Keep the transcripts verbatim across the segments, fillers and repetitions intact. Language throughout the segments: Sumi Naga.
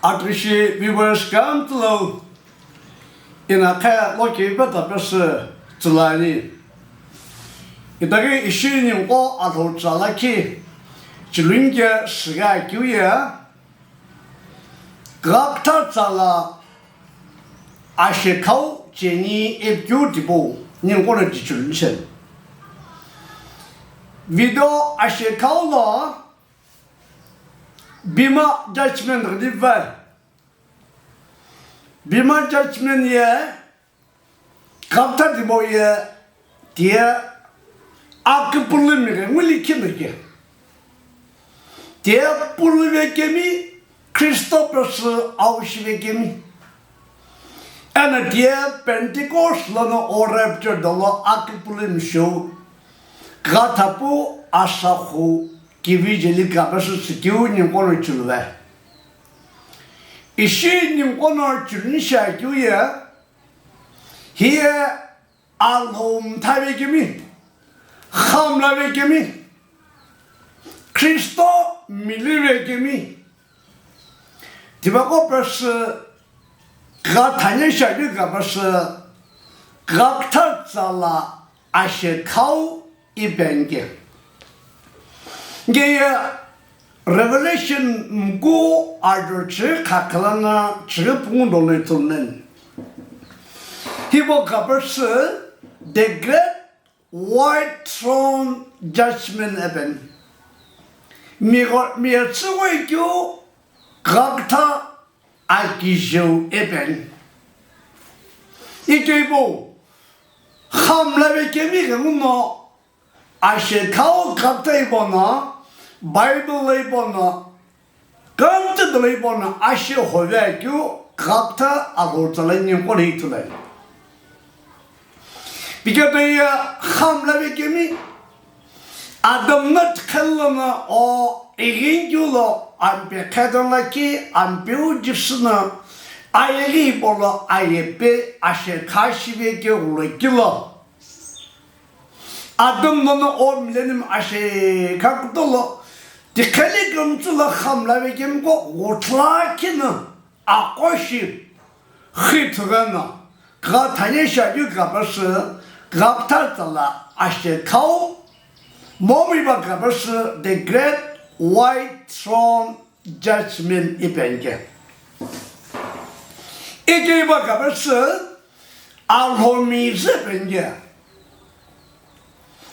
Athishi viewers kamtsülo, ina khe loki peta pesü tsülani. Itaghi ishi ningu Alhou tsa lakhi chilunge shiga keu ye, Gakta tsala ashekhau cheni epikeu tipau ningu no chichulu nisheni. Video ashekhau lo Bema judgment ghiliva. Bema judgment ye Gakta tipau ye tiye akipulumi ghengu likhi no ke. Tiye puluve kemi, Kristo pesü au shive kemi. Eno tiye Pentecost lono o rapture dolo akipulumi shou. Gakta pu asakhu kivi jeli kapesü tsükeu ningu no chuluve. Ishi ningu no chuluni shiakeu ye, hiye Alhou mthave kemi, khamlave kemi, Kristo milive kemi, tipaqo pesü Gakta thanye shiakeu kapesü Gakta tsala ashekhau ipi ani ke. Hingke ye Revelation mku ajo chighi khakha lono chighi pungu dolo ithulu nani. Hipau kapesü the great white throne judgment ipi ani. Miqo-, miyetsüghoi keu Gakta akijeu ipi ani. Ikeghibo khamlave kemi ghenguno ashekhau Gakta ipo no, Bible lo ipo no, kümtsü dolo ipo no ashekhove keu Gakta Alhou tsala ningu no ithulu ani. Piketo ye khamlave kemi, Adam no tiqhelu lono o ighi keu lo Ampeu khe tong lakhi, Ampeu Jisü no ayeghi hipau lo ayepe ashekha shive keu lo keu lo. Adam lono o millennium ashekha kutolo, tiqheli kümtsü lo khamlave kemiqo ghutla kino aqo shi xithughi no, Gakta thanye shiakeu kapesü, Gakta tsala ashekhau, momu iba kapesü the great white throne judgment ipi ani ke. Ikeghibo kapesü Alhou mizü ipi ani ke.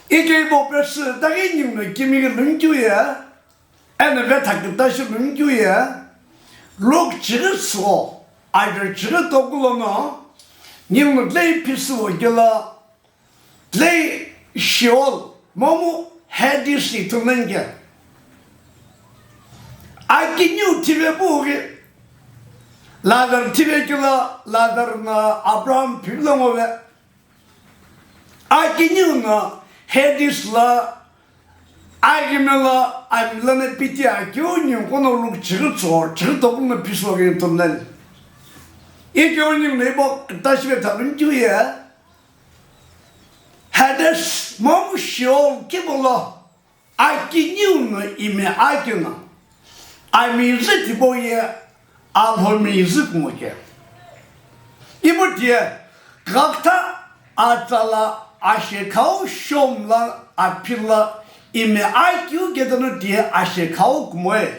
Ikeghibo pesü itaghi ningu no kimiye lungikeu ye, eno vetha küta shi lungikeu ye, Luke chighi tsügho, ajo chighi toku lono, ningu no tile phisüwo kelo, tile Sheol, momu Hades ithulu nani ke. Akiniu thive pughi, Lazar thive kelo, Lazar no Abraham phivilo ngove. Akiniu no Hades lo, aghime lo, amilo no piti akeu ningu no Luke chighi tsügho, chighi toku lono phisüwo keu ithulu nani. Ikeghi ningu no ipo küta shi vetha lungikeu ye, Hades momu Sheol kipu lo, akiniu no ime akeu no, amizü tipau ye Alhou mizü kumo ke. Ipu tiye Gakta atsala ashekhau shou mla aphila ime akeu ketono tiye ashekhau kumoe.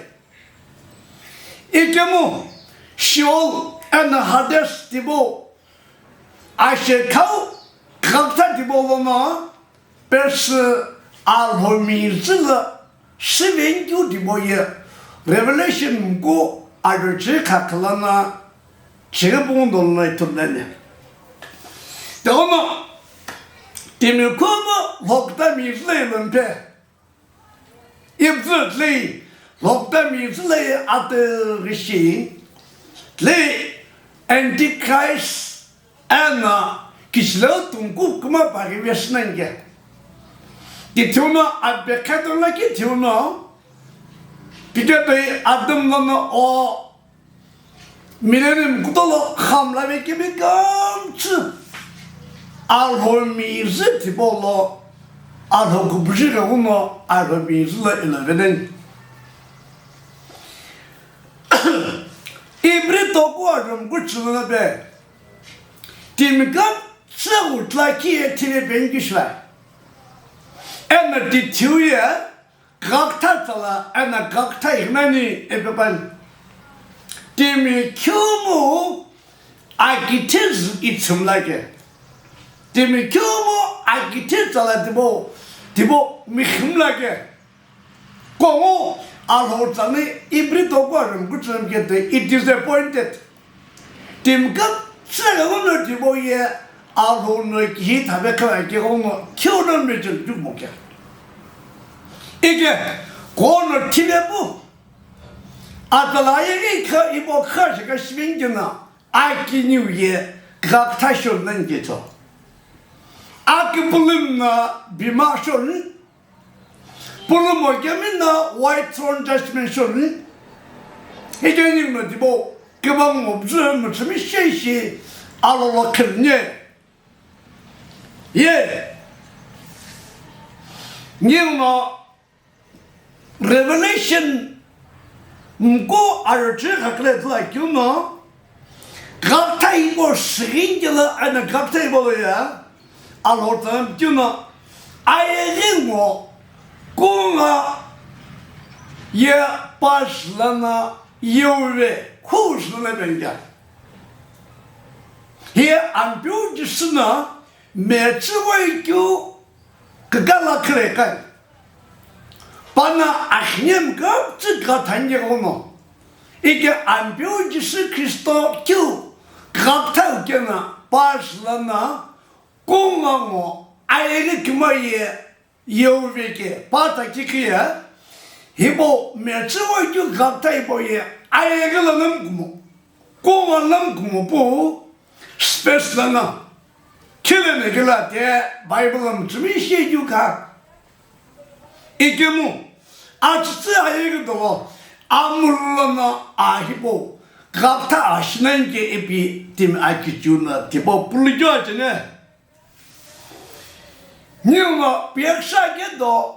Ikemu Sheol eno Hades tipau ashekhau Gakta tipau lono pesü Alhou mizü lo shive keu tipau ye Revelation mku ajo chighi khakha lono chighi pungu dolo ithulu nani. Tighono timi kumo Lhokta mizü lo ilo mpe. Ipuzü tile Lhokta mizü lo atughi shi, tile Antichrist eno kichilo tungku kuma paghi vesü nani ke. Tithiuno apekhe tong lakhi thiuno, pike toi Adam lono o millennium kutolo khamlave kemi kümtsü Alhou mizü tipau lo, Alhou kupushi ghenguno Alhou mizü lo ilo veneni. arhumgu chülono pe timi kümtsü ghutla kiye thile peni kishivai. Eno tithiu ye gakütha tsala eno gakütha ighimani ipi püani. Timi khumu akithi zü ithumla ke. Timi khumu akithi tsala tipau, tipau mikhimla ke. Kongu Alhou tsani ibri toku arhumgu chülono ke te, it is appointed. Timi kümtsü ghenguno tipau ye Alhou no kihi thape khala ke kongu khiu no mechel jukmo ke. Ike kono thile pu. Atala ye ikha ipo kha shika shivingina akiniu ye gakütha shon nani ketho. Akipulum na bima shon. Pulumo kemi na White Throne Judgment shon. Ikeni no tipau kebang mo bzü mo chimi sheshi alolo khilnye. Ye. Ningu no Revelation mko arüchü khakle tla kiuno gakütha hipau shighin kelo eno gakütha hipau lo ye Alhou tsani kiuno ayeghi ngo kungu ye pa shilana yewuve khu shilana peni kea. Hi Ampeu Jisü no metsüghoi keu kükala khire kai. Pano axiniem kümtsü gakütha nighono. Ike Ampeu Jisü Khristo keu gaküthau keno pa shilana kungu ngo ayeghi kümai ye yewuve ke pa takikhi ye. Hipau metsüghoi keu gakütha hipau ye ayeghi lono mkumo. Kungu lono mkumo pu space lono. Khileno kelo te Bible lo mütsümi shi keu kha. Ikemu atsütsü ayeghi dolo amullo no a hipau gakütha ashinani ke ipi timi akichiu no tipau pulukeu achene. Ningu no piyaküsü akedo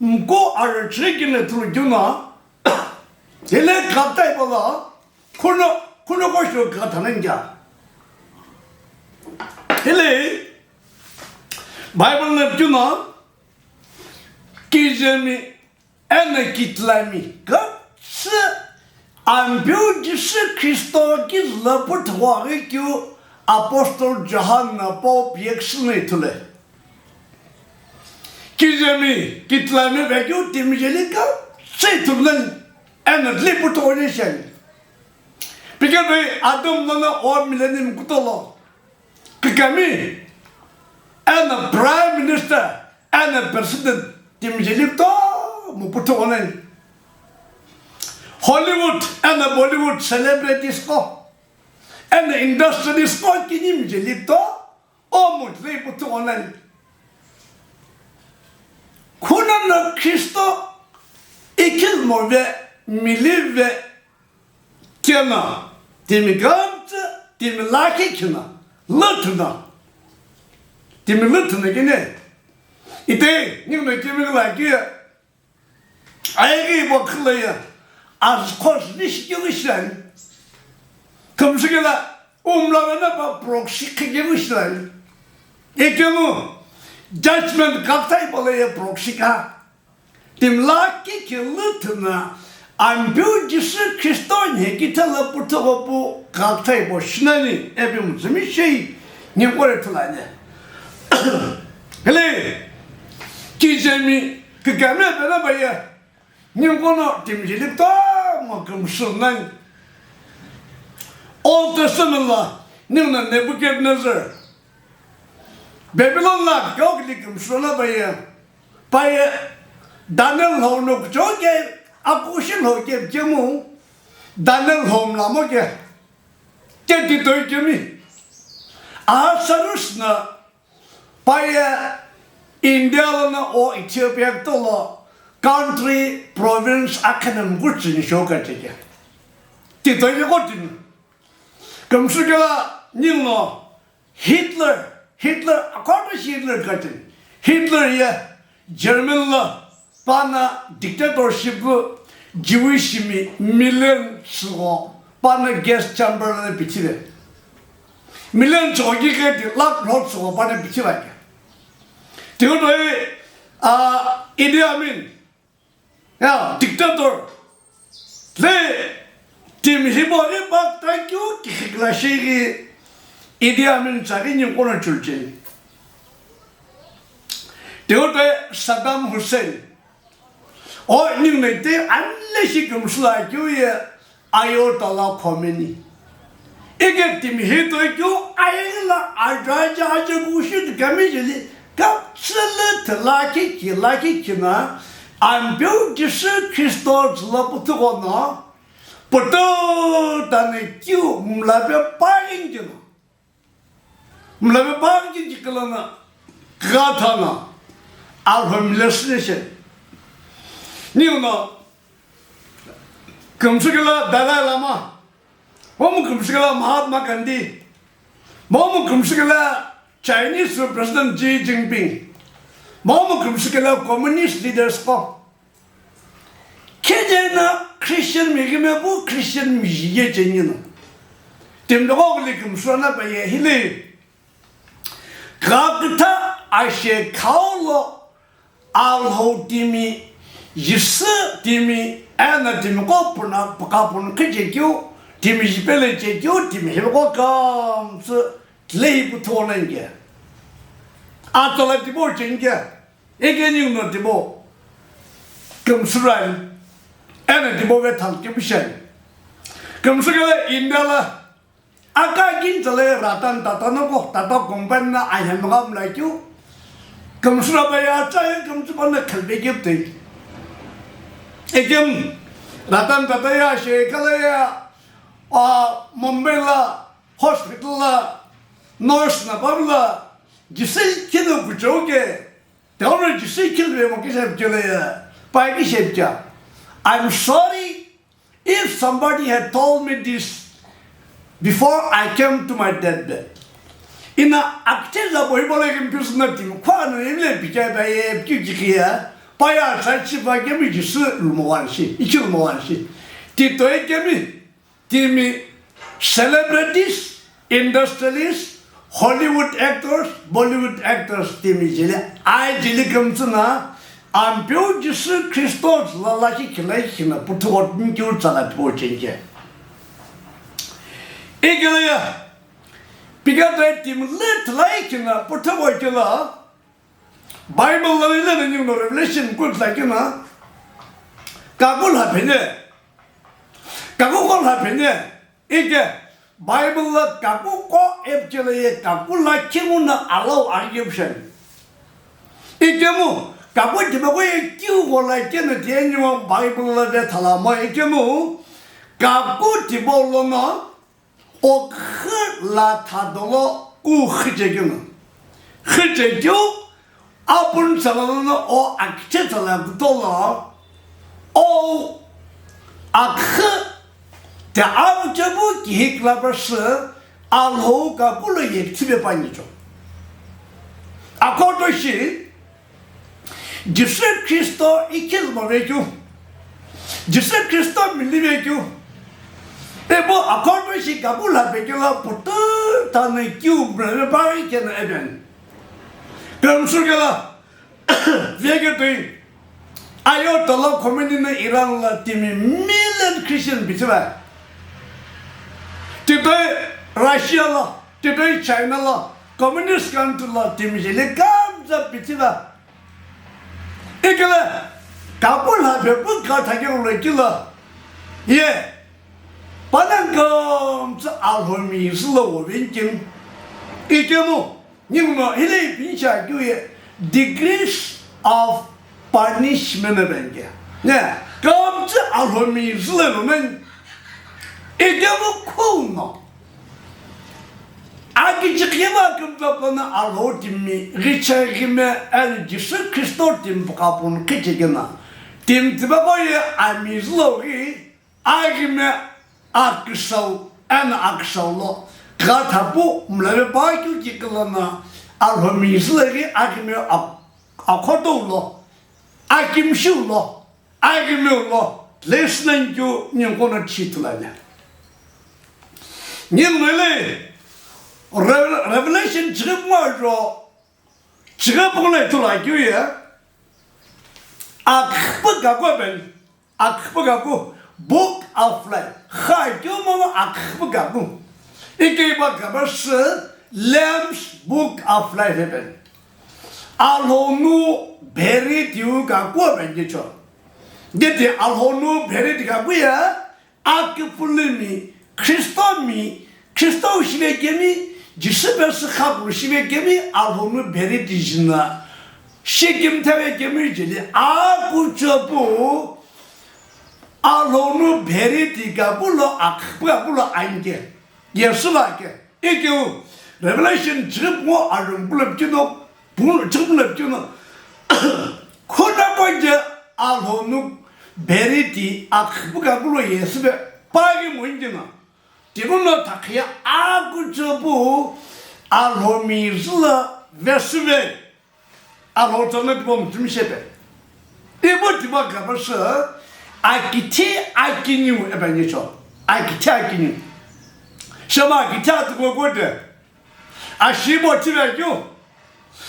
mko arüchü kini thulu keu no, hile gakütha hipau lo, khuno, khuno kosho gakütha nani kea. Hile Bible lo keu no, kijemi eno kitilami kümtsü Ampeu Jisü Khristo kizü lo puthugho aghi keu Apostle John no Pope yeküsü no ithulu. Kijemi kitilami vekeu timi jeli kümtsü ithulu nani eno tile puthugho ni shiani. Pikepei Adam lono o millennium kutolo kükami eno Prime Minister eno President timi jeli kutomo puthugho nani. Hollywood eno Bollywood celebrities qo eno industrialist qo kinimi jeli kutomo tile puthugho nani. Khuno no Khristo ikhilmo ve, milive, keno timi kümtsü, timi lakhi khino, lüthüno. Timi lüthüno kini. Ite, ningu no timi lakhi ye. Ayeghi hipau khilo ye. Azü khosh nishi keu shiani. Kümsü kelo umla vena pa proxy khe keu shiani. Ikemu judgment gakütha hipau lo ye proxy kha. Timi lakhi khe lüthüno Ampeu Jisü Khristo nhekithe lo puthugho pu gakütha hipau shinani ipi mütsümi shi ningu kore thulani. Hile kijemi kükami pelo pa ye ningu no timi jeli kutomo kümsü nani. Old Testament lo ningu no Nebuchadnezzar Babylon lo keu kili kümsü no pa ye, pa ye Daniel lhou no kuchou ke, akushi lhou ke kemu, Daniel lhou mlamo ke, ke titoi kemi. Ahasuerus no pa ye India lono o Ethiopia kutolo country, province akhenamgu tsüni shou kacheke. Titoi ke kotimi. Kümsü kelo ningu no Hitler, Hitler, according to Hitler kacheni. Hitler ye German lo pano dictatorship lo Jewish mi million sügho pana gas chamber lono pithive. Million tsüghokighi di lakh lot tsügho pana pithive ake. Tighenguno, ah, Idi Amin, ya, dictator. Le timi hipau ipa küta keu kihikilashi ghi Idi Amin tsaghi ninguno chulcheni. Tighenguno Saddam Hussein. O ninguno ite anleshi kümsü lo akeu ye Ayatollah Khomeini. Ike timi hipau keu ayeghi lo aja aja aja kushi di kami jeli kapsüle thela kiki la kiki na Ampeu Jisü Khristo zülo püthüghono pututa ni keu mlape pa ingino. Mlape pa kiki kala na kugha tha na Alhou mile süle she. Ninguno kümsü kela Dalai Lama, momu kümsü kela Mahatma Gandhi, momu kümsü kela Chinese President Xi Jinping, momu kümsü kela communist leaders qo. Khe je na Christian mi ghi me pu Christian mi ye je ni no. Timi lo gho ghi kümsü na pa ye hile. Kugha küta ashe khau lo Alhou timi, Jisü timi, eno timi qo puna püka pun khiche keu, timi jipele che keu, timi hipau kümsü lei püthü nani ke. Atala tipau cheni ke. Ike ninguno tipau kümsü rai, eno tipau ve thal kepu shi ani. Kümsü kela India lo aka kini tsale Ratan Tata no qo, Tata company no ahem gha mla keu. Kümsü lo pa ye atsa ye kümsü pa no khalpe keu te. Ikemu Ratan Tata ye ashe kala ye, ah, Mumbai lo hospital lo nurse na pa lo Jisü kino kuchou ke. Tighenguno Jisü kilo ve mo kishep kilo ye, pa kishep cha. I'm sorry if somebody had told me this before I came to my deathbed. Ina akche za bohi bole kim pisu na timi khua no imle picha ba ye piu kiki ya. Pa ye sa chi pa kemi Jisü lumo wan shi, ichi lumo wan shi. Ti toi kemi timi celebrities, industrialists, Hollywood actors, Bollywood actors timi jeli, ai jeli kümtsü na, Ampeu Jisü Khristo zülo lakhi khilai khina puthugho timi keu tsala tipau cheni ke. Ikela ye, pika toi timi le thilai khina puthugho kela, Bible lo ile na ninguno Revelation kutla kina, kaku lha phene, kaku qo lha phene, ike Bible lo kaku qo epchele ye kaku lakhi nguno allow aghipsheni. Ikemu kaku tipaqo ye keu qo lakhi no tiye ninguno Bible lo vethala mo ikemu kaku tipau lono okhu la thadolo ku khichekeu. Khichekeu apun tsala lono o akithe tsala kutolo o akhu te avuchepu kihikla pasü Alhou kakulo ye kithipe panicho. Akoto shi Jisü Khristo ikhilmo vekeu, Jisü Khristo mili vekeu, ipu akhorbe shi kaku lha vekeu la putu tani kiu breve pari kena even. Kümsü kela veketui Ayatollah Khomeini no Iran la timi million Christian bichiva. Tipau Russia la, tipau China la, communist country la timi jeli kamza bichiva. Ikele kapu lha pepu kha thake ulo kilo. Ye, panang kümtsü alhomi zülo wovenkim. Ikemu, ninguno hile pincha kyu ye degrees of punishment benge. Ne, kümtsü alhomi zülo men. Ikemu khuno. Akichikima kümtapana Alhou timi ghichekime eno Jisü Khristo timi pukapun khichekina. Timi tipaqo ye ami zülo ghi aghime aküsau eno aküsau lo. Kha thapu mlave pa kyu kikilana Alhomi zülo ghi aghime ak-, akhoto ulo. Akimshu ulo. Aghime ulo. Lesson kyu ninguno chitulanya. Ningu no le Re-, Revelation chighi pungu ajo, chighi pungu lo ithulu akeu ye, akhipü kaku pen, akhipü kaku, Book of Life. Kha keu momu akhipü kaku. Ike ipa kapa shi Lamb's Book of Life pen. Alhou nu bheri tiu kaku pen kicho. Geti Alhou nu bheri ti kaku ye, akipulumi, Khristomi, Khristo shive kemi, Jisü pesü khapulu shive kemi, Alhou nu bheri ti jina. Shikimthave kemi jeli, akucho pu, Alhou nu bheri ti kaku lo akhipü kaku lo anke. Yesu la ke. Ikeu Revelation chighi pungu arungu pulo pikino, pungu chighi pulo pikino. Khuna konje Alhou nu bheri ti akhipü kaku lo Yesu pe pagi mo injina. Tibuno thakhiya akucho pu Alhou mi züla vesüve. Alhou tsana tipau mütsümishebe. Ipu tipa kapa shi, akithi akiniu ebe ngicho. Akithi akiniu. Shema akithi atuku kote. Ashibo tipe keu.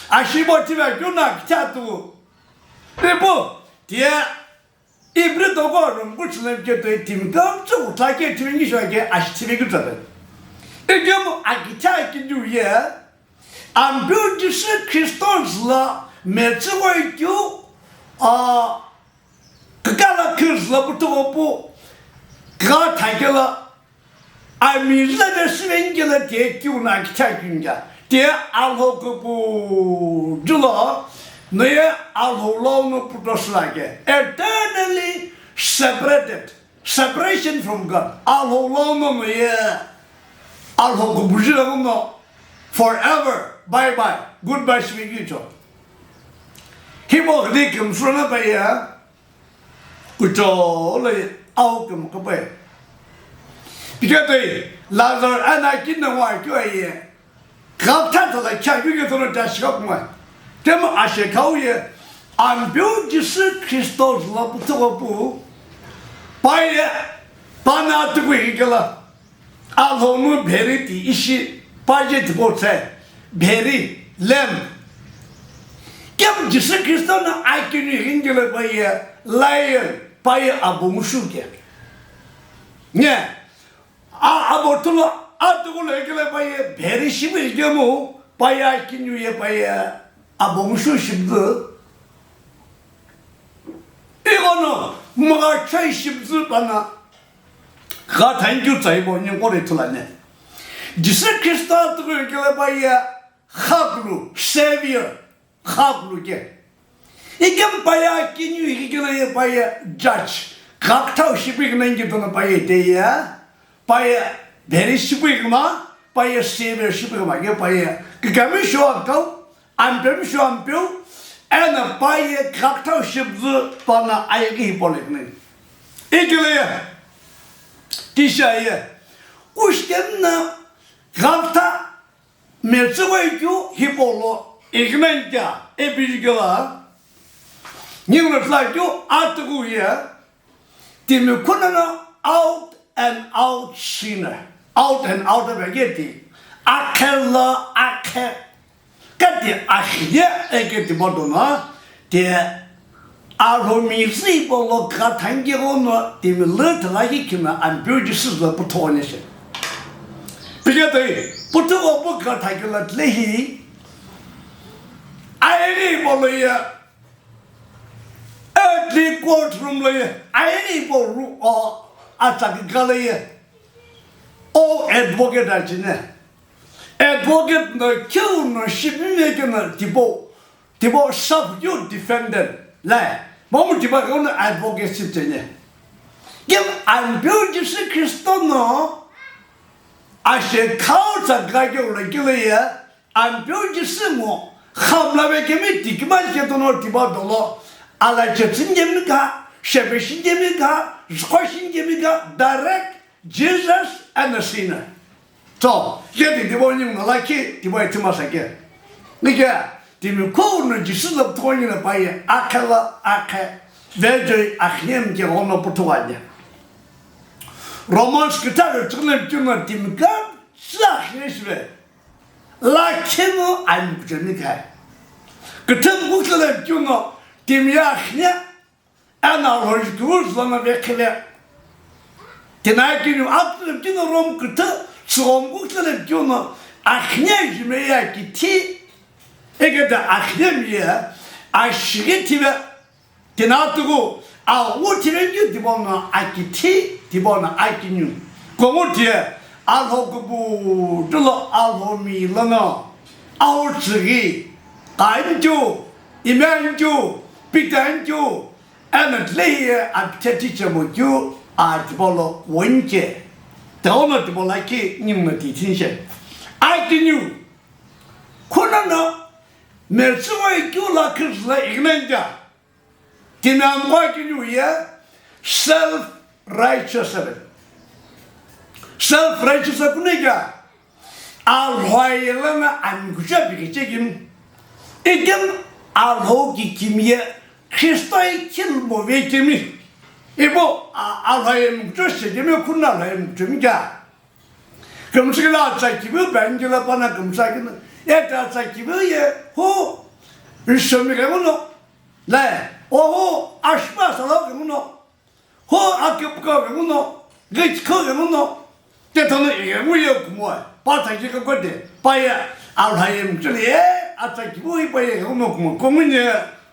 Ashibo tipe keu na akithi atuku. Ipu, tie, Ibri toko rongkuchile ke toi timi kamchu utake timi ngisho ke ashi timi kutsape. Ikemu akitha kiniu ye, Ampeu Jisü Khristo züla metsüghoi keu, a, kükala keu züla puthugho pu, kha thakela, Ami züla vesüve ngikela tiye kiu na akitha keu ngikea. Tiye Alhou küpü julo, noye Alhou lono puto sülake. Eternally separated. Separation from God. Alhou lono noye Alhou küpü julo no forever. Bye bye. Goodbye shive keu cho. Hipau khini kümsülo na paye. Kuchou lo ye au kümküpü. Piketoi Lazar ana kinna wa keu aye. Kaptha tala kya kyu ketono dashi kapma. Temo ashe kau ye. Ampeu Jisü Khristo züla puthugho pu. Paye. Pana tuku hikela. Alhou nu bheri ti ishi paje tipau tse, bheri, lamb. Kemu Jisü Khristo no akiniu ghingilo paye lion, paye abongushu ke. Nye, a, abo thulo, atukulo ekele paye bheri shimu ikemu, paye akiniu ye paye abongushu shibdu. Ighono, mgha chai shibdu pana. Gha thank you tsaibo ningu kore ithulu ani. Jisü Khristo tuku ikele paye khakulu, Savior, khakulu ke. Ikemu paye akiniu ikele ye paye judge, gha küthau shipu ikena ingi tono paye te ye, paye bheri shipu ikema, paye Savior shipu ikema ke paye. Kikami sho akau, Ampeu misho Ampeu, eno paye gha küthau shibzü pana ayeghi hipau lo iküni. Ikele ye, tisha ye, kushitemi na gha kütha metsüghoi keu hipau lo iküni kea, ipi kela, ningu no tla keu atuku ye, timi kunono out and out sinner. Out and out ebe keti. Akhe lo akhe. Kati akhe ye eke tipa dono. Ti Alhou mi züipo lo gha thangi ghono timi lü thalaki kime Ampeu Jisü züla puthugho ni shi. Piketoi puthugho pu gha thakela tlehi. Airi ipau lo ye. Earthly court room lo ye, aye ipo ru o atsakika lo ye. O advocate achine. Advocate no keu no shipime keno tipau, tipau sub keu defendant. Lai, momu tipa keu no advocate ship chenye. Kemu Ampeu Jisü Khristo no ashe khau tsakika keu lo keu lo ye. Ampeu Jisü ngo, khamlave kemi tikima ketono tipa dolo, ala chepsünikemi kha, shepe shinikemi kha, zukho shinikemi kha, direct Jesus and the sinner. So, ye ti tipa ningu no lakhi, tipa ithima sake. Nike, timi khuno Jisü lo puthugho ni na paye, akhe lo akhe, vejoi akhe mike ghono puthugho anye. Romans kitharo chiklo kino timi kha, Sü akhine shive, lakhi no amikuchomi khai. Küthü mukukhlele keu no timi ye akhine, eno Alhou jukeu zülono vekhile. Tinaikiniu akütü keu no Rome küthü tsügho mukukhlele keu no akhine jime ye akithi, ikeghi akhine mi ye ashighi thive. Tinatighu, aghu thive keu tipau no akithi, tipau no akiniu. Kungutiye, Alhou kuputulo Alhou mi lono, aghutsüghi, Qa anikeu, Ime anikeu, Peter anikeu, eno tilehi ye apithe tichemo keu, a tipau lo wunche. Tighenguno tipau lakhi ninguno tithini she. Akiniu, khunono, metsüghoi keu lakhi zülo ighinemgha. Timi amqo akiniu ye self righteous ave. Self righteous akuniu kea, Alhou aye lono amikucho pikechekemi. Ikemu Alhou kikimi ye Khristo ye khilmo vekemi. Ipu a-, Alhou aye mikucho shekemi, khuno Alhou aye mikuchomi kea. Kümsükila atsa kiviu pengila pana kümsakina. Ete atsa kiviu ye, hu, rishomi khenguno. Le, ohu, ashpa sala khenguno. Hu, akipuka khenguno. Gichikho khenguno. Tetono ighengu ye kumo. Pa atsa kika kote. Pa ye, Alhou aye mikuchole ye, atsa kiviu ye pa ye khenguno kumo. Kunguni,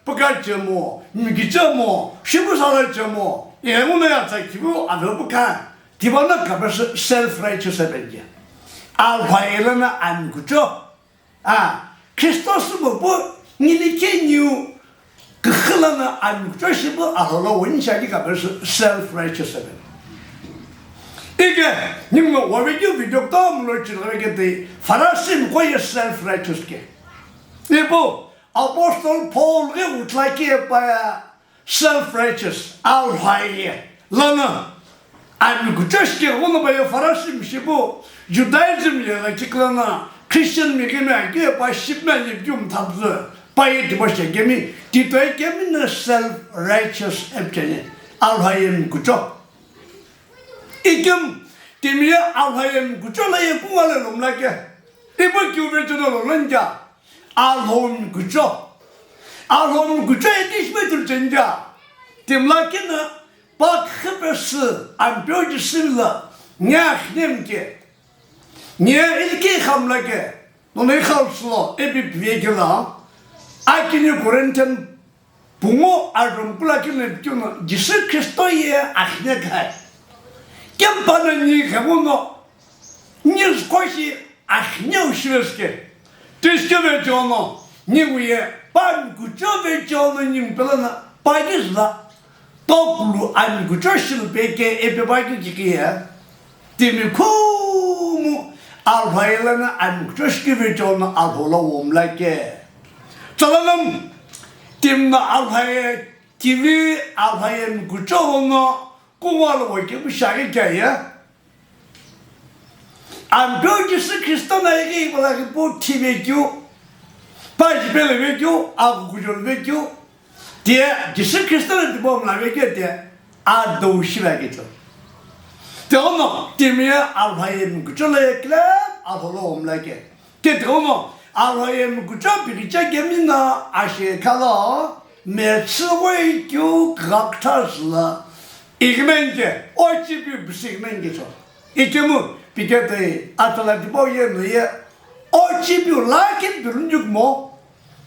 puka chemo, mikichemo, shipu sala chemo. Ighenguno ye atsa kiviu, ave puka. Tipau no kapesü self righteous apenje. Alhou aye lono amikucho. A, Khristo subo pu nili khe niu küxü lono amikucho shipu Alhou lo wuni shiani kapesü self righteous apen. Ike, ninguno wavekeu video kutomo lo chilove ketoi, Farasi miqo ye self righteous ke. Ipu, Apostle Paul ghi utla ke pa ye, self righteous, Alhou aye lono amikucho shikeghi no pa ye Farasi mi shipu, Judaism ye la chiklono Christian mi kemi ake pa shipme ani keu mthapzü, pa ye tipau shikemi, tipau kemi no self righteous epcheni, Alhou aye mikucho. Ikemu timi ye Alhou aye mikucho lo ye kungale lomla ke. Ipu keu vechelono lomla nja. Alhou mikucho. Alhou mikucho ye tishi pe tulu chenja. Timi lakhi no pa khipesü Ampeu Jisü lo, nye akhine mike. Nye ilikhi khamla ke. Nono ikhau silo, epi pivekelo. Akiniu Corinthian pungu arhumkula kile keu no Jisü Khristo ye akhine khai. Kemu pano ni khenguno, ni züko shi akhine ushivesike. Tishi ke vechelono, ningu ye pa mikucho vechelono ningu pelono, pa kizüla, tokulu amikucho shilu peke epe pa kikiki ye. Timi khumu Alhou aye lono amikucho shikeu vechelono Alhou lo womla ke. Tsalolom, timi no Alhou aye kivi, Alhou aye mikucho lono kungalo wake pu shaghi kea ye. Ampeu Jisü Khristo no ighi ipalaghi pu thivekeu, pa jipelo vekeu, akukujo vekeu, Tiye Jisü Khristo lo tipau mla vekeu tiye adou shive keu. Tighenguno timi ye Alhou aye mikucho lo ye claim Alhou lo womla ke. Ke tighenguno Alhou aye mikucho pikhiche kemi no ashe khalo metsüghoi keu kugha kütha zülo ighinemgha, ochipiu püsü ighinemgha cho. Ikemu piketoi atala tipau ye no ye ochipiu lakhi dulunju kumo.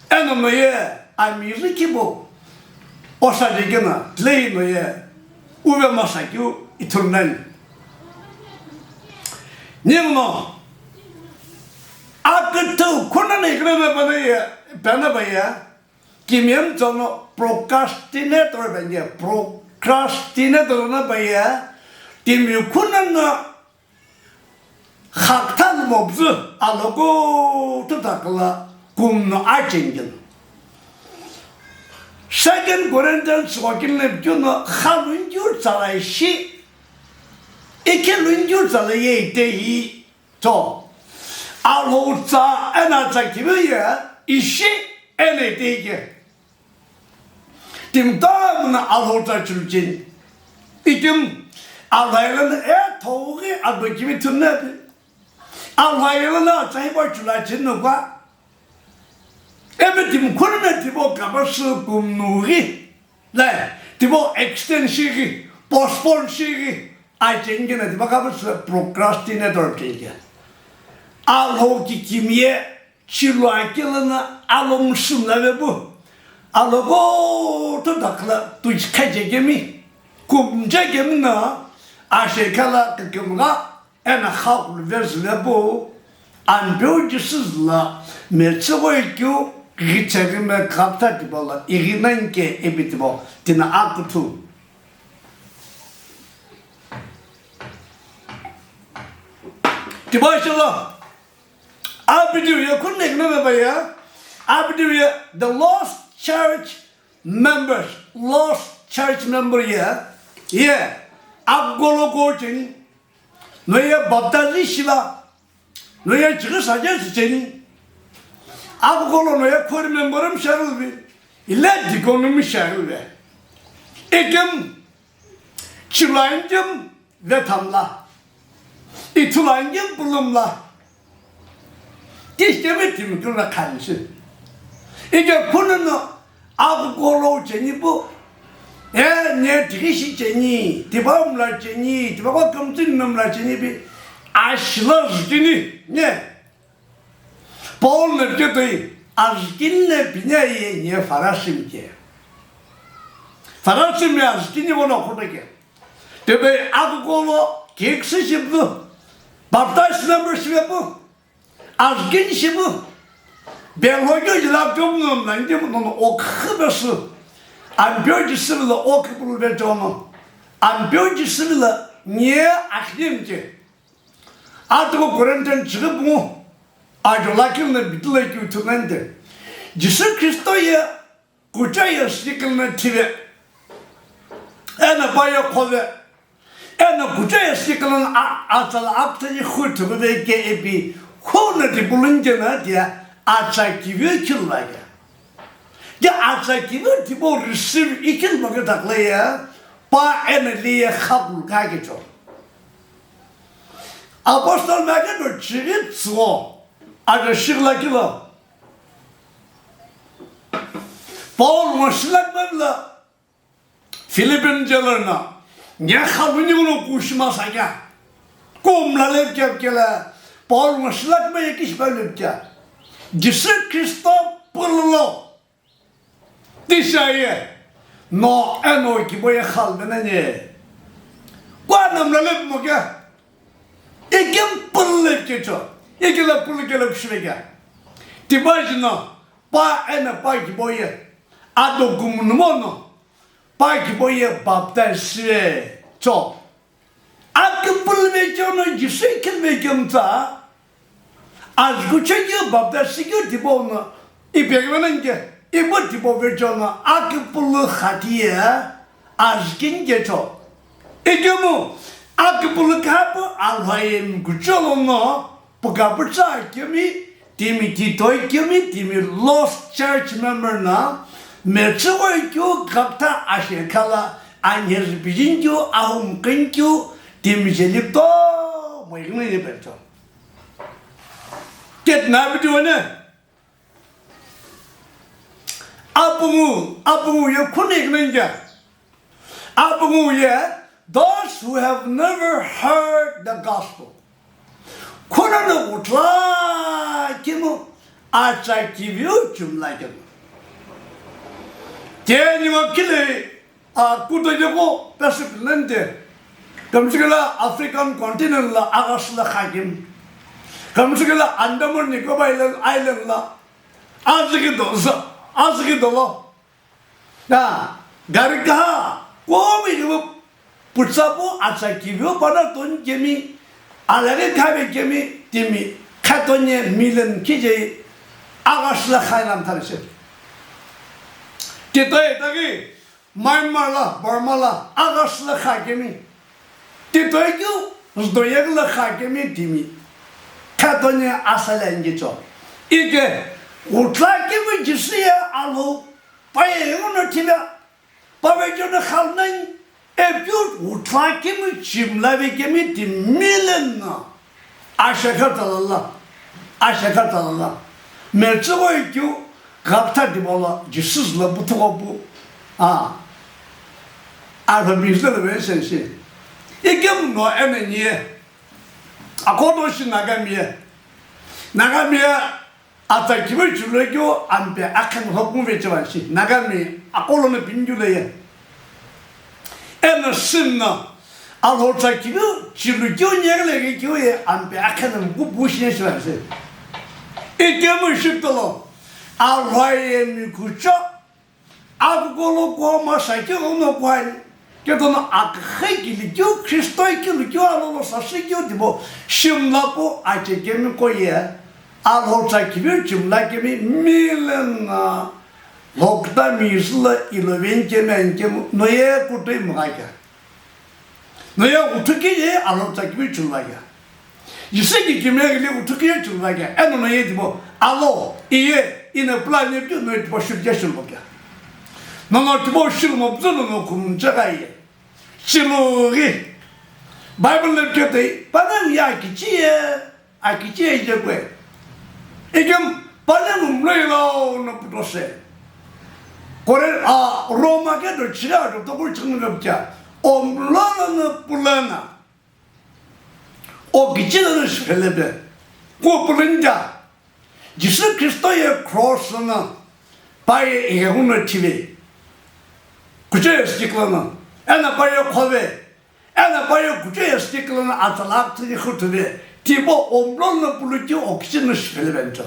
Eno no ye ami rikhibo osa jekena tilehi no ye uve masa keu ithulu nani. Ninguno aküthü khunono ighinemgha pano ye, pano pa ye, kimiye mtsono procrastinator pa ye, procrastinator no pa ye, timi khunono Xakütha lumopüzü aloku thutha kula kumno achengin. Second Corinthians tsügho kini lo pikeu no kha lunikeu tsala ishi, ikhe lunikeu tsala ye itehi to. Alhou tsa eno atsa kivi ye ishi eno itehi ke. Timi kutomo no Alhou tsa chilu cheni. Ikemu Alhou aye lono ithoghi ado kivi ithulu napi. Alhayela na tsahipa chula chinukwa. Ebe timkhunme tibo kabasü kumnughi. Lai, tibo extend shighi, postpone shighi. Ai chengena tibo kabasü procrastinator chengena. Alho kikimiye Chilua kela na alo msumla vepu. Alo ko to dakla tu khaje kemi. Kumje kemi na ashe kala kekemga ena khakulu vezle bu. Ampeu Jisü la metsügoi keu ghicheghi me kapta tibo la ighi nanke ebi tibo tina akuthu. Tibo shilo. Abidiu ye khuneighi nana baya, abidiu ye the lost church members, lost church member ye, ye, akugolo coaching, no ye baptize shiva, no ye chighi suggest cheni, akugolo no ye khori member mi sharulvi, ile deacon mi sharulve. Ikem, chilua inkem, Vethamla, ithulu angi pulumla, tishkemi timi kula khanshi. Ike phununu akugolo cheni pu, e, ne tikishi cheni, tiba umla cheni, tiba kwa kamtini namla cheni pi, ashila zhikini, ne. Paul na pike toi, azhikini le pinya ye nye Farasi mike. Farasi mi azhikini wono khotake. Tebe akugolo kekse shipu, baptize number shipu, azhikini shipu, belhokyo jila pyomu no nange no okhe besu, ampyo jisivila okhe pulu bechono, ampyo jisivila nye akhimke. Atuko Corinthian chighi pungu, ajo lakhi na bitila keu thunende. Jisü Kristo ye kucha ye sikil na thive. Ena pa ye khove. Ena kucha ye sikil na a-, atsala apta ye khu thugve ke epi. Khu na di bulunje na dia atsa kivi kil la ya. Ya atsa kivi tipo receive ikil ma ke takla ya. Pa ena li ye khapul ka ke cho. Apostle Makedo chighi tsuo, ajo shigla kilo. Paul ngo shilak bevla Philippian jailer na, nge khaluni uno kushima sakya. Kumla lepkya kela, Paul ngo shilak me yekish bevla lepkya. Jisü Kristo pullo. Tisha ye, no eno kibo ye khalve nani. Kwa namla lepmo kya? Ikem pulu lepkecho. Ikela pulu kela pshivekya. Tiba jino, pa eno pa kibo ye. Ado gumunumo no. Pa kibo ye baptize shive cho. Akipulu vecho no Jisü ikil vekemtsa, azhikuchekeu baptize shikeu tipau no, ipeghivenanke, ipu tipau vecho no, akipulu khatiye, azhikini kecho. Ikemu, akipulu khapu alhayem kucholo no, Pukaputsa kemi timi titoi kemi timi lost church member na metsüghoi keu kapta ashe khala anhezü pijin keu ahumkhen keu timi jeli kutomo ighi no yeni pecho. Ketna video ne. Apungu, apungu ye khuni ighi no yeni. Apungu ye, those who have never heard the gospel. Khuna no utla kimu atsa kiviu chumla kimu. Teni wa kile a kuto yego Pacific lente. Kamsikala African continent la agas la khakim. Kamsikala Andaman Nicobar Island, Island la aziki do, aziki do lo. Na, gari kaha, komi kibu, putsapu atsa kibu, pana ton kemi, alaghi khabe kemi, timi, khatonye million kije, agas la khailam tharise. Kitoi tagi, Myanmar la, Burma la, agas la kha kemi, Titoikeu, zdoyek la kha kemi timi. Khatonye asala ingicho. Ike, utla kemi Jisü ye alo, paye yono tila, pavecho no khalnang, epiu utla kemi chimla ve kemi timi leno. Ashekha talala, ashekha talala. Metsüghoi keu ghakutha tipau lo Jisü zülo puthugho pu. A. Arhami zülo ve sense. Ikemu no eno niye. Akodo shi Nagami ye. Nagami ye. Atsa kivi chulu keu ampe akhen hopung ve cheva shi. Nagami akolo no pingyu le ye. Eno sino Alhou tsa kivi chulu keu nyeghi le keu ye ampe akhen mku bu shi ye cheva shi. Ikemu shiptolo. Alhou ye mi kucho. Akukolo kuama sakighono kuani, ketono aküxü kilikeu, Khristo kilikeu, alolo sasükeu tipau, shimla pu achekemi ko ye, Alhou tsa kivi chimla kemi milen na, lhokta mi zülo iloveni kemi anikemu, no ye kutoi mgha kea. No ye uthuki ye Alhou tsa kivi chimla kea. Jisü ki kime ghili uthuki ye chulu va kea, eno no ye tipau, alo, iye, ino plan ye keu no ye tipau shulu kea shulu va kea. Nono tipau shulu mo püzü nono kumche gha ye. Chulu ghi. Bible le keu tei, panongu ye akichi ye, akichi ye je kue. Ikem, panongu mloi lo no puto se. Kore, a, Roma ke do chira do tokuri chingno kea. O mlo no pulana. O kichi lono shiphe lepe. Ku pulünta. Jisü Khristo ye cross lono. Pa ye ighenguno thive. Kucho ye stick lono. Eno pa ye khove. Eno pa ye kucho ye stick lono atsa lakhi ni khutuve. Tipau o mlo no pulukeu o kichi lono shiphe lepe nto.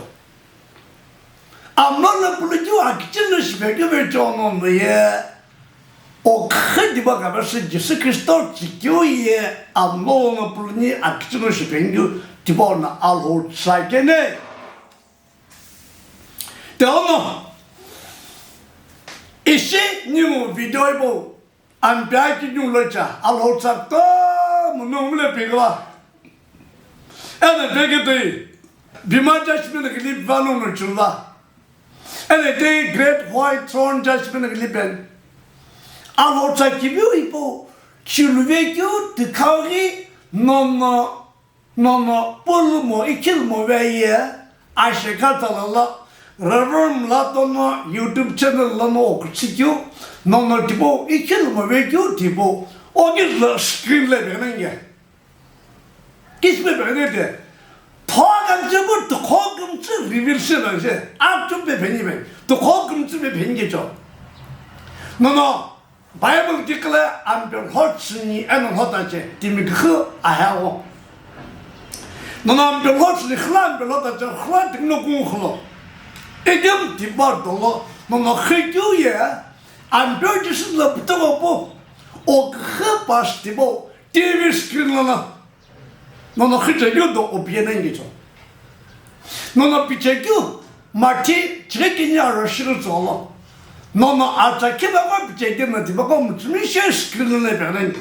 Amlo no pulukeu akichi lono shiphe keu ve chono no ye. O khe tipau kave shi Jisü Khristo chikeu ye amlo no puluni akichi lono shiphe keu tipau no Alhou tsa kene. Teono. Ishi nimu video ipo. Ampe akiniu lo cha, Alhou tsa kutomo nongu mle pighiva. Eno veketoi, Bema judgment ghili vanu no chula. Eno tei great white throne judgment ghili pen. Alhou tsa kiviu ipo, chulu vekeu tikhau ghi nono Nono pulumo ikhilmo veye, ashekha talala, Reverend Mlato no YouTube channel lono oküchikeu, nono tipau ikhilmo vekeu tipau, ogizlo screen le veghenenge. Kispe veghene de, thoga mchebu tukho kümtsü reveal shi veghe, akchu pe veni ve, tukho kümtsü pe veni cho. Nono, Bible kikala ampe lhochini eno lhotache timi kikhu aheagho. Nono ampe lhochini khila ampe lhotache khila tingno kung khilo. Idim tiba dolo nono khikyu ye ampe Jisü lo putogho po. O kikhu pas tibo T V screen lono. Nono khichekeu do opiye nani cho. Nono pichekeu Mathi chighi kini aro shiru tsolo. Nono atsa khipaqo pichekeu no tipaqo mütsümi she screen lono peghenani.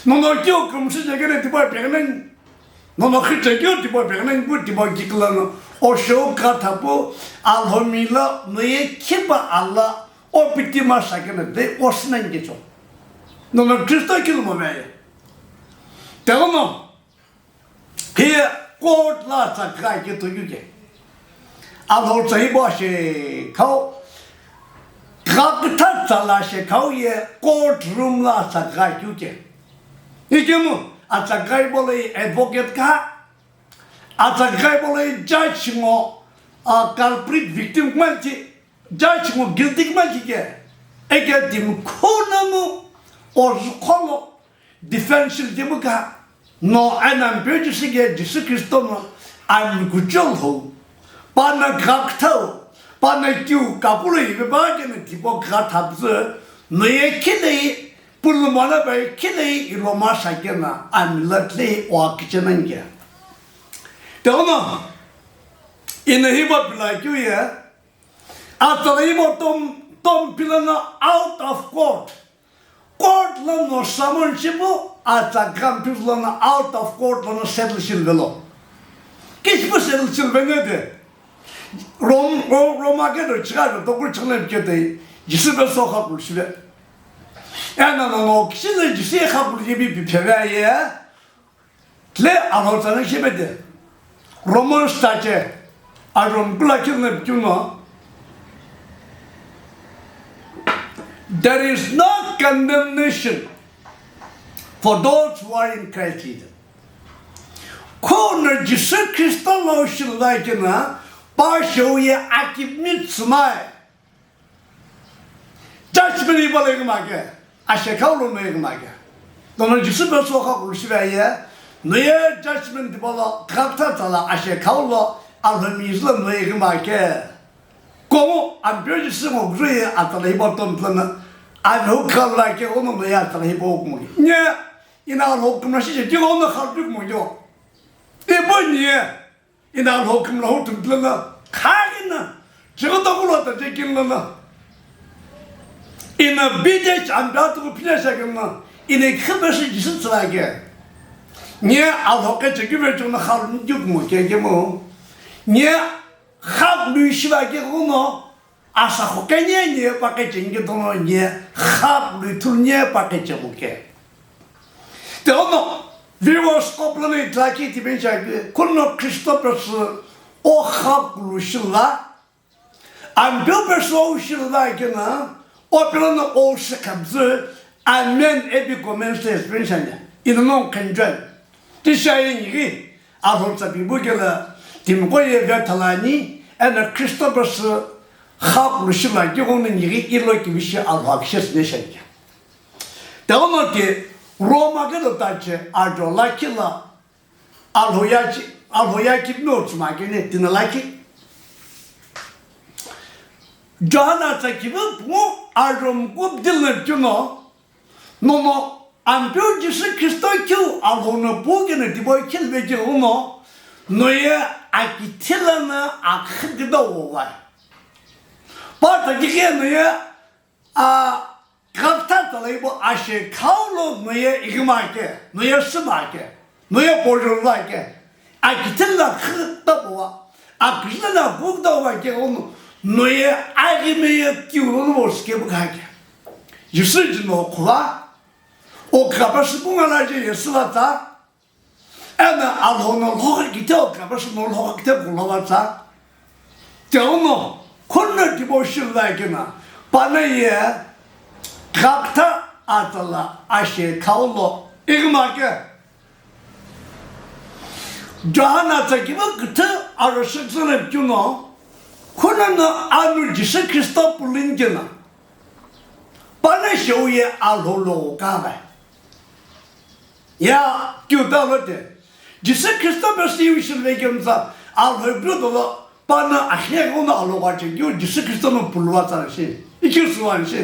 Nono keu kümsü chekeu no tipaqo peghenani. Nono khichekeu tipaqo peghenani pu tipaqo kikla no. Osho kathapu alhomi lo noye khipa ala opiti masa keno de osnani kecho. Nono Khristo kilumo veye. Telono, hiye court lo atsa kha keu toikeu ke. Alhou tsa hipau shekhau, kha kütha tsa lo shekhau ye court room lo atsa kha keu ke. Ikemu atsa kha hipau lo ye advocate kha, atsa kha hipau lo ye judge ngo, a culprit victim kma chi, judge ngo guilty kma chi ke. Eke timi khuna mu ozukholo Defense tibuka no eno Ampeu Jisü ke Jisü Khristo no ami kuchou ho, pano gakthau, pano kiu kakulo ibe ba keno tipau gakthapüzü, no ye khilei, pulumana bai khilei iloma sa keno ami lo thlei o akichenani ke. Teono, ino hipau pila kiu ye, atsa lo hipau tom, tom pila no out of court. Court lono summon shipu, atsa gakthapüzü lono out of court lono settle shiluvelo. Kishipu settle shiluveni de. Rom-, Ro-, Roma ke do chigha do tokuri chighi lo pike de, Jisü pe so khakulu shive. Eno no no, kishi no Jisü ye khakulu yebi pi pheve ye. Tile Alhou tsana shepete. Romans tache, Aromkula kilo no pituno, "There is no condemnation for those who are in Christ Jesus." Khuno Jisü Khristo lo shilakina, pa shou ye akimi tsumai. Judgment hipau lo ighi maki, ashekhau lo no ighi maki. Dono Jisü pesu khakulu shivaye, no ye judgment hipau lo khakta tsala ashekhau lo Alhou mizu lo no ighi maki. Komu Ampeu Jisü ngo gri atala hipau tomtlana, Alhou khala ke ono no ye atala hipau kumo. Nye, ina Alhou kumna shi je, ono khala kumo yo. Ibo nye. Ina Alhou kümla hu tümtülana, khagina, chigüta kulo ta chekinlana. Ina bide chamda tu pile shagina, ina khipe shi Jisü tsüla ke. Nye Alhou ke chekive chuna khalu ni juk mo ke ke mo. Nye khak lui shiva ke kuno, Asa kho kenye nye pa ke chengi dono nye khap lui thul nye pa ke chemu ke. Te ono viewers ko plano itlaki ti bencha ke kuno Khristo pesu o khap lu shila. Ampeu pesu o shila ke na o plano o se kabzu amen epi comments te bencha nye. Ino non kenjal. Tisha ye nighi Alhou tsa pipu kela timiqo ye vethalani, eno Khristo pesu khap lu shila kighono nighi ilo kivishi Alhou akishes ne shaiya. Te ono ke Roma ke do tache ajo lakhi la Alhou yachi, Alhou yachi no tsuma ke ne tina lakhi. Johana tsa kivu pungu ajo mkub dil ne chuno, Nono Ampeu Jisü Khristo keu Alhou no pu keno tipau khilve keu no, no ye akithila na akhikida wo vai. Pa ta kike no ye a kapta talaibo ashe khau lo no ye igima ke, no ye sima ke. No ye pojolo va ke, akithila khü tapuwa, akijila na guk tapuwa ke ono, no ye aghi me ye kiu lo no ske bu kha ke. Jisü jino khuva, o kapa sipunga la je ye sila ta, ena Alhou no lhokha kite o kapa si no lhokha kite kulo va ta. Te ono, khunno tipau shilvai kena, pana ye, kakta atala ashe khau lo, igima ke. Johana tsa kiva kuthu aro shiksa na chuno, khunno anu Jisü Khristo pulin kena, pana shou ye Alhou lo ka vai. Ya, kyu ta lo te. Jisü Khristo pesu yu shilve kemsa, Alhou blu dolo, pana ahia kono Alhou va che, kyu Jisü Khristo no pulwa tsa shi. Ikyu suwan shi.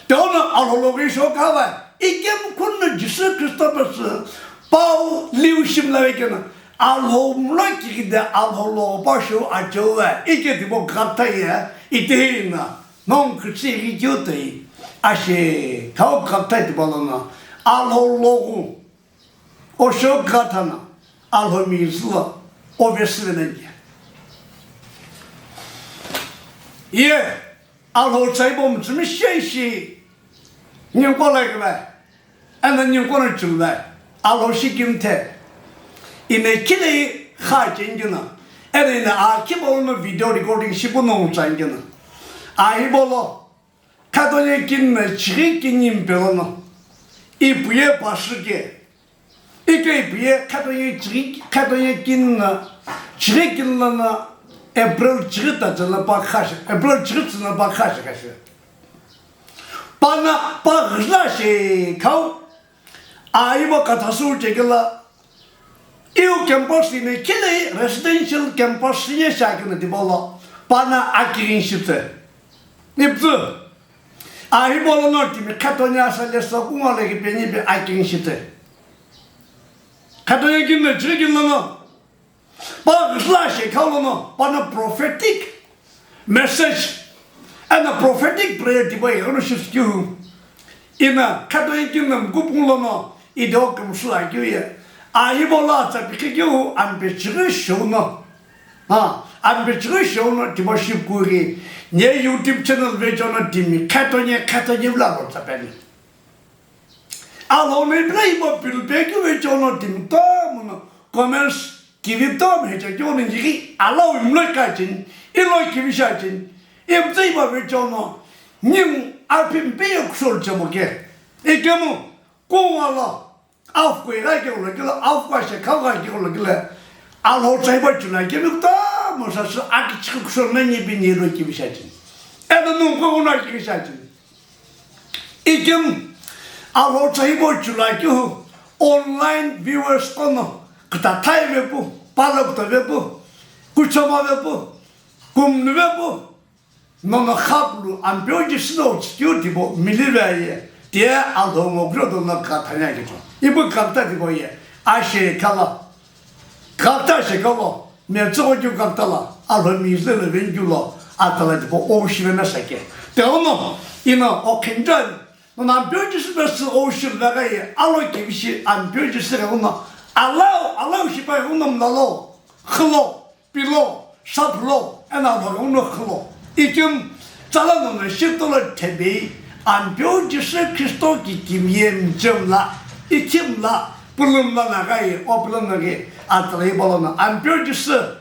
Te ono Alhou lo ghi sho ka va, ikem khunno Jisü Khristo pesu, pau liu shimla ve kena, Alhou mlo kikide Alhou lo pa shu acheu va, ike tipo kapta ye, ite hi na. Nong kutsi ghi kyu toi, ashe, khau kaptai tipau lono, Alhou logu, osho kathana, Alhou mizu lo, ovesi venenye. Ye, Alhou tsaibo mtsumi shenshi, nyingko lai kivai. Eno ninguno chulvai, Alhou shi kimthe. Ina khilai kha chengina. Eno ina a khipau no video recording shipu no changina. A hipau lo, khatonye kinna chighi kinyi mpe lono. Ipuye pastor ke. Ike ipuye khatonye chighi, khatonye kinna chighi kinna na April chighi ta chana pa khashi. April chighi chana pa khashi khashi. Pana pa ghila she khau, aibo kathasu chekela, iu campus ine khilai residential campus ye shakina dibolo, pana akirin shitse. Niptsu, aibo lono timi khatonya sa leso kunga leki peni pe akirin shitse. Khatonya kinna chekela no. Pa ghila she khau lono, pana prophetic message, eno prophetic prayer tipau ighono shisikeu. Ina khatonye kinna mkupung lono, ido kümsü akeu ye. Aibo lo atsa pikhe keu, ampe chighi shou no. Ha, ampe chighi shou no, tipau shipkughi. Nye YouTube channel vejo no timi, khatonye, khatonye vlog lo tsapeni. Alhou no ipilai hipau pilipekeu vecheo no timi kutomo no comments kivi kutomo hecha keu no yighi alau imlo kacheni, ilo kivi shacheni, imtsü ipa vecheo no, nimu api mpe ye kushou chemo ke. Ikemu, kungwa lo, afu kwe gha keu lo kilo, afu kwa she kau gha keu lo kilo, Alhou tsa hipau chula kemi kutomo sasü akichiki kushou na nyepi nyelo kivi shacheni. Eno nungu kuna kivi shacheni. Ikim, Alhou tsa hipau chula keu online viewers kono, kitathai vepu, palo kuto vepu, kuchoma vepu, kumnu vepu, nono khapulu Ampeu Jisü no chikeu tipau milive ye, tiye Alhou ngo kuro dono kathanya kito. Ipu kakta tipau ye, ashe kala. Kakta shekalo, metsügho keu kakta la, Alhou mizüle lo veni keu lo, atala tipau oushive na sake. Teono, ino okhinjan, nono Ampeu Jisü pesü oushive gha ye, alo kivishi Ampeu Jisü ghenguno, alau, alau shipa ghenguno mlalo, khilo, pilo, saphulo, eno Alhou ghenguno khilo. Ikim, Tsala nono shitolo thepei, Ampeu Jisü Kristo kikimiye mchemla, ichimla, pulumla na ghaye, opulumla ghe, atala hipaulono, Ampeu Jisü,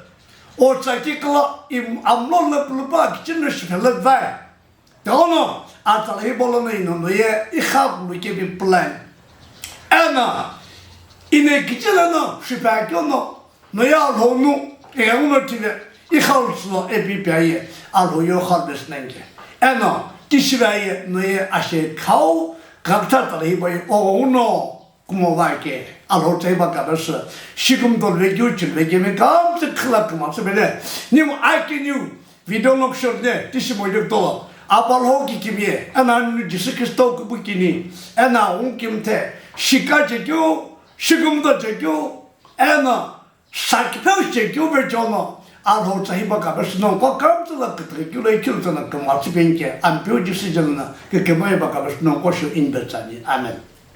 otsa kikala, im amlo le pulupa kichino shiphela vai. Teono, atala hipaulono ino noye, ikhapulu kepi plan. Eno, ine kichila no, shipakeu no, noye Alhou nu, eghenguno tive, ikhau tsülo epi piaye, Alhou yo khau besi nangke. Eno, tishivaye, noye ashe khau, kakta tala hipaye, oghenguno, kumo vake, Alhou tsa hipa kapesü, shikumdo vekeu, chil vekemi, kamtse khila kumo tsübele, nimu akiniu, video no kushor ne, tishimo yukto, apalhou kikimiye, eno anu Jisü Kristo kupu kini, eno ungkimthe, shika chekeu, shikumdo chekeu, eno, Sakipheu shekeu vecheo no, Alhou tsa hipa kapesü nongu kamtsü la kütüghü keu lo ikhilu tsüna kümgha tsüpeni ke, Ampeu Jisü jelo no, kükemo hipa kapesü nongu shou inbe tsani. Amen.